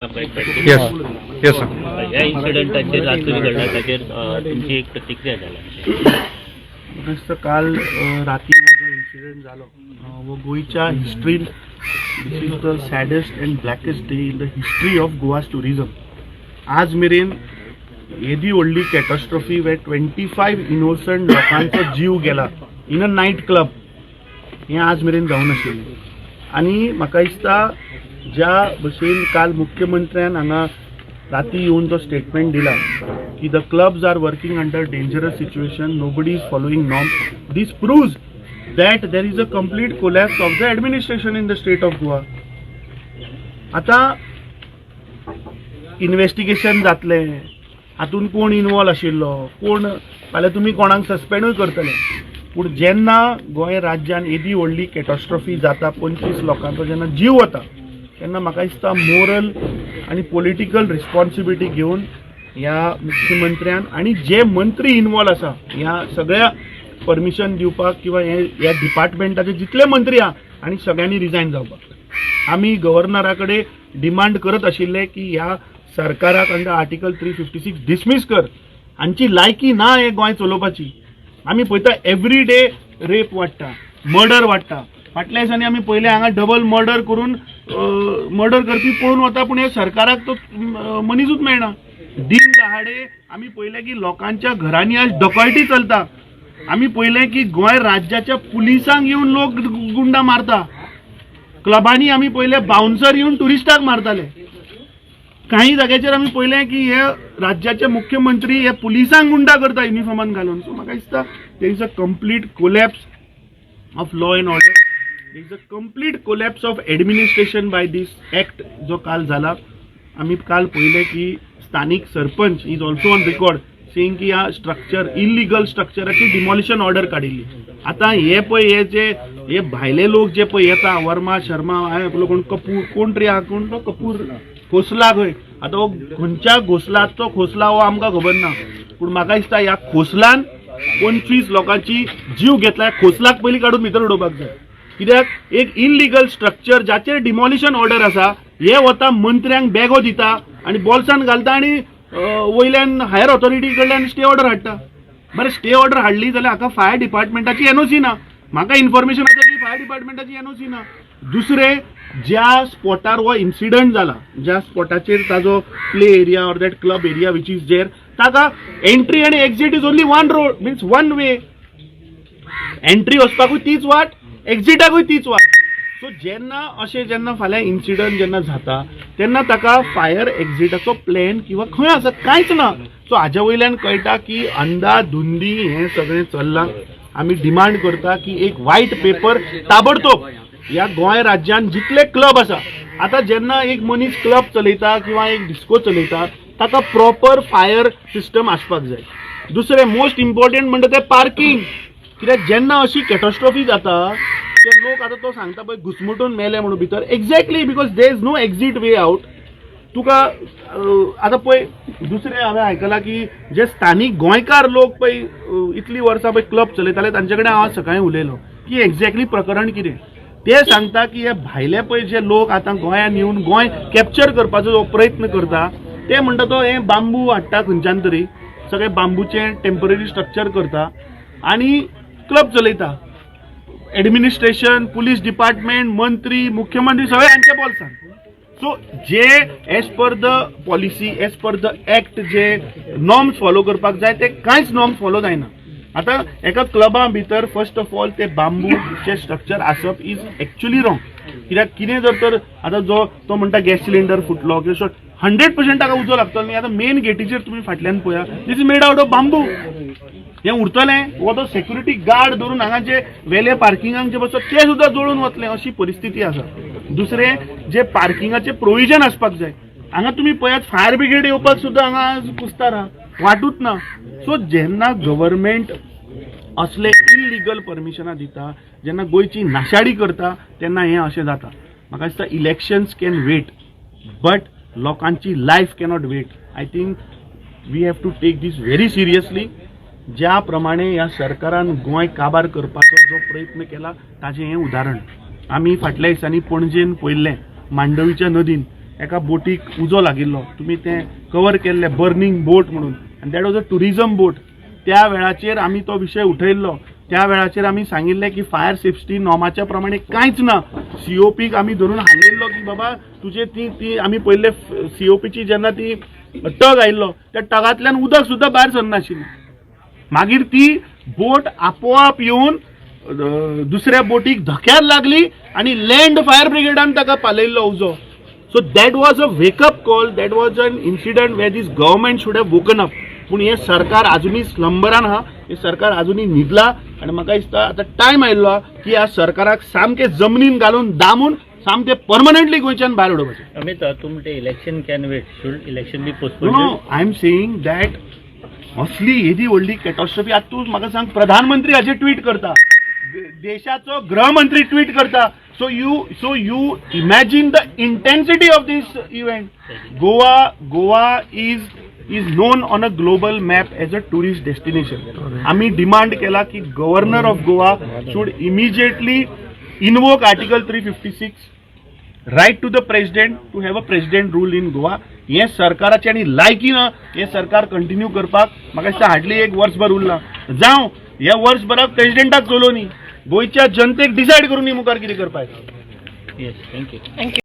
Yes, sir. ह्या इन्सिडंटाचेर रातून घडला ताचेर तुमची एक प्रतिक्रिया जाल्या. म्हाका दिसता काल राती हो जो इन्सिडंट जालो हो गोंयच्या हिस्ट्रीन this is the saddest and blackest day in the history of Goa's tourism. आज मेरेन येदी व्हडली कॅटस्ट्रॉफी वे 25 इनोसंट लोकांचो जीव गेला इन अ नायट क्लब, हें आज मेरेन जावं नाशिल्लें. आनी म्हाका दिसता ज्या भशेन काल मुख्यमंत्र्यान हांगा राती येवन जो स्टेटमेंट दिला की the clubs are working under dangerous situation, nobody is following norms, this proves that there is a complete collapse of the administration in the state of Goa. आतां इन्वेस्टिगेशन जातलें, हातून कोण इनवॉल्व आशिल्लो कोण, फाल्यां तुमी कोणाक सस्पेंडूय करतले. पूण जेन्ना गोंय राज्यान येदी व्हडली कॅटस्ट्रॉफी जाता, 25 लोकांचो जेन्ना जीव वता, तेन्ना म्हाका दिसता मोरल आनी पॉलिटिकल रिस्पॉन्सिबिलिटी घेवन ह्या मुख्यमंत्र्यान आनी जे मंत्री इनवॉल्व आसा ह्या सगळ्या परमिशन दिवपाक किंवा हे ह्या डिपार्टमेंटाचे जितले मंत्री आहा आनी सगळ्यांनी रिजायन जावपाक. आमी गव्हर्नरा कडेन डिमांड करत आशिल्ले की ह्या सरकाराक under Article 356 dismiss कर. हांची लायकी ना हे गोंय चलोवपाची. आमी पळयता, एवरी डे रेप वाडटा, मर्डर वाडटा. फाटल्या दिसांनी आमी पळयलें, हांगा डबल मर्डर करून मर्डर करपी पळून वता, पूण हे सरकाराक तो मनीसूच मेळना. दिन दहाडे आमी पळयलें की लोकांच्या घरांनी आज डकॉयटी चलता. आमी पळयलें की गोंय राज्याच्या पुलिसांक येवन लोक गुंडा मारता. क्लबांनी आमी पळयले, बाउन्सर येवन टुरिस्टाक मारताले. काही जाग्याचेर आमी पळयलें की हे राज्याचे मुख्यमंत्री हे पुलिसांक गुंडा करता युनिफॉर्मान घालून. सो म्हाका दिसता there is a complete collapse of law and order, there is a complete collapse of administration by this act जो काल जाला. आमी काल पळयलें की स्थानीक sarpanch is also on record saying की ह्या स्ट्रक्चर, इलिगल स्ट्रक्चराची डिमॉलिशन ऑर्डर काडिल्ली. आतां हे पळय, हे जे हे भायले लोक जे पळय येता, वर्मा शर्मा, हांवें आपलो कोण कपूर, कोण तरी आहा, कोण तो कपूर खोसला खंय. आतां हो खंयच्या घोसलाचो खोसला हो आमकां खबर ना, पूण म्हाका दिसता ह्या खोसलान 25 लोकांची जीव घेतला. ह्या खोसलाक पयलीं काडून भितर उडोवपाक जाय. कित्याक एक इलिगल स्ट्रक्चर जाचेर डिमॉलिशन ऑर्डर आसा, हे वता मंत्र्यांक बॅगो दिता आनी बोल्सान घालता आनी वयल्यान हायर ऑथॉरिटी कडल्यान स्टे ऑर्डर हाडटा. बरें, स्टे ऑर्डर हाडली जाल्यार हाका फायर डिपार्टमेंटाची एनओसी ना. म्हाका इन्फॉर्मेशन आसा की फायर डिपार्टमेंटाची एनओसी ना. दुसरें, ज्या स्पॉटार हो इन्सिडंट जाला, ज्या स्पॉटाचेर ताजो play area or that club area which is there, ताका एंट्री आनी exit is only one road, means one way. Entry वचपाकूय तीच वाट, एक्झिटाकूय तीच वाट. सो जेन्ना अशें जेन्ना फाल्यां इन्सिडंट जेन्ना जाता, तेन्ना ताका फायर एक्झिटाचो प्लॅन किंवा खंय आसा, कांयच ना. सो हाज्या वयल्यान कळटा की अंदाधुंदी हें सगळें चल्लां. आमी डिमांड करता की एक वायट पेपर ताबडतोब ह्या गोंय राज्यान जितले क्लब आसा. आतां जेन्ना एक मनीस क्लब चलयता किंवा एक डिस्को चलयता, ताका प्रॉपर फायर सिस्टम आसपाक जाय. दुसरें मोस्ट इम्पॉर्टंट म्हणटा तें पार्किंग. कित्याक जेन्ना अशी कॅटस्ट्रॉफी जाता, ते लोक आतां तो सांगता पळय घुसमुटून मेले म्हणून भितर, exactly because there is no exit way out. तुका आतां पळय, दुसरें हांवें आयकलां की जे स्थानीक गोंयकार लोक पळय इतलीं वर्सां पळय क्लब चलयताले, तांचे कडेन हांव आज सकाळीं उलयलो की एक्झॅक्टली प्रकरण कितें. ते सांगता की हे भायले पळय जे लोक आतां गोंयांत येवन गोंय कॅप्चर करपाचो जो प्रयत्न करता, ते म्हणटा तो हे बांबू हाडटा खंयच्यान तरी, सगळे बांबूचे टेंपररी स्ट्रक्चर करता आनी क्लब चलयता. एडमिनिस्ट्रेशन, पुलीस डिपार्टमेंट, मंत्री, मुख्यमंत्री सगळे हांच्या बोल्सान. सो जे as per the policy, as per the act जे नॉर्म्स फॉलो करपाक जाय, ते कांयच नॉर्म्स फॉलो जायना. आतां एका क्लबा भितर फर्स्ट ऑफ ऑल ते बांबूचे स्ट्रक्चर आसप is actually wrong. कित्याक कितें जर तर आतां जो तो म्हणटा गॅस सिलिंडर फुटलो किंवा 100% ताका उजो लागतलो न्ही. आतां मेन गेटीचेर तुमी फाटल्यान पळया, this is made out of bamboo. हें उरतलें? हो तो सेक्युरिटी गार्ड धरून हांगा जे वेले पार्किंगाक जे बसतात ते सुद्दां जळून वतले अशी परिस्थिती आसा. दुसरें, जे पार्किंगाचे प्रोविजन आसपाक जाय, हांगा तुमी पळयात, फायर ब्रिगेड येवपाक सुद्दां हांगा आज कुस्तार आहा, वाटूच ना. सो जेन्ना गव्हर्मेंट असले इलिगल परमिशनां दिता, जेन्ना गोंयची नाशाडी करता, तेन्ना हें अशें जाता. म्हाका दिसता elections can wait, but लोकांची life cannot wait. I think we have to take this very seriously. ज्या प्रमाणे ह्या सरकारान गोंय काबार करपाचो जो प्रयत्न केला, ताजें हें उदाहरण. आमी फाटल्या दिसांनी पणजेन पळयल्लें, मांडवीच्या नदीन एका बोटीक उजो लागिल्लो, तुमी तें कवर केल्लें, बर्निंग बोट म्हणून, आनी that was a tourism boat. त्या वेळाचेर आमी तो विशय उठयल्लो. त्या वेळाचेर आमी सांगिल्लें की फायर सेफ्टी नॉमाच्या प्रमाणे कांयच ना. सीओपीक आमी धरून हाणिल्लो की बाबा तुजे ती ती आमी पयले सीओपीची जेन्ना ती टग आयिल्लो, त्या टगांतल्यान उदक सुद्दां भायर सरनाशिल्लें. मागीर ती बोट आपोआप येवन दुसऱ्या बोटीक धक्यार लागली आनी लँड फायर ब्रिगेडान ताका पालयल्लो उजो. So that was a wake-up call. That was an incident where this government should have woken up. पूण हें सरकार अजुनूय स्लंबरान आहा. हें सरकार अजुनूय न्हिदला आनी म्हाका दिसता आतां टायम आयिल्लो आहा की ह्या सरकाराक सामकें जमनीन घालून दामून सामकें परमनंटली गोंयच्यान भायर उडोवपाचें. अमित, तूं म्हणटे election can wait. Should election be No, postponed? I am saying that असली येदी व्हडली कॅटॉस्ट्रॉफी, आतां तूं म्हाका सांग, प्रधानमंत्री हाजेर ट्वीट करता, देशाचो गृहमंत्री ट्वीट करता, so you imagine the intensity of this event. Goa is known on a global map as a tourist destination. आमी डिमांड केला की Governor of Goa should immediately invoke Article 356, write to the President to have a President rule in Goa. हें सरकाराची आनी लायकी ना हें सरकार कंटिन्यू करपाक. म्हाका दिसता हार्डली एक वर्सभर उरलां. जावं, ह्या वर्सभराक प्रेजिडेंटाक चलोवनी, गोंयच्या जनतेक डिसायड करूनी मुखार कितें करपाक. Yes, thank you. Thank you.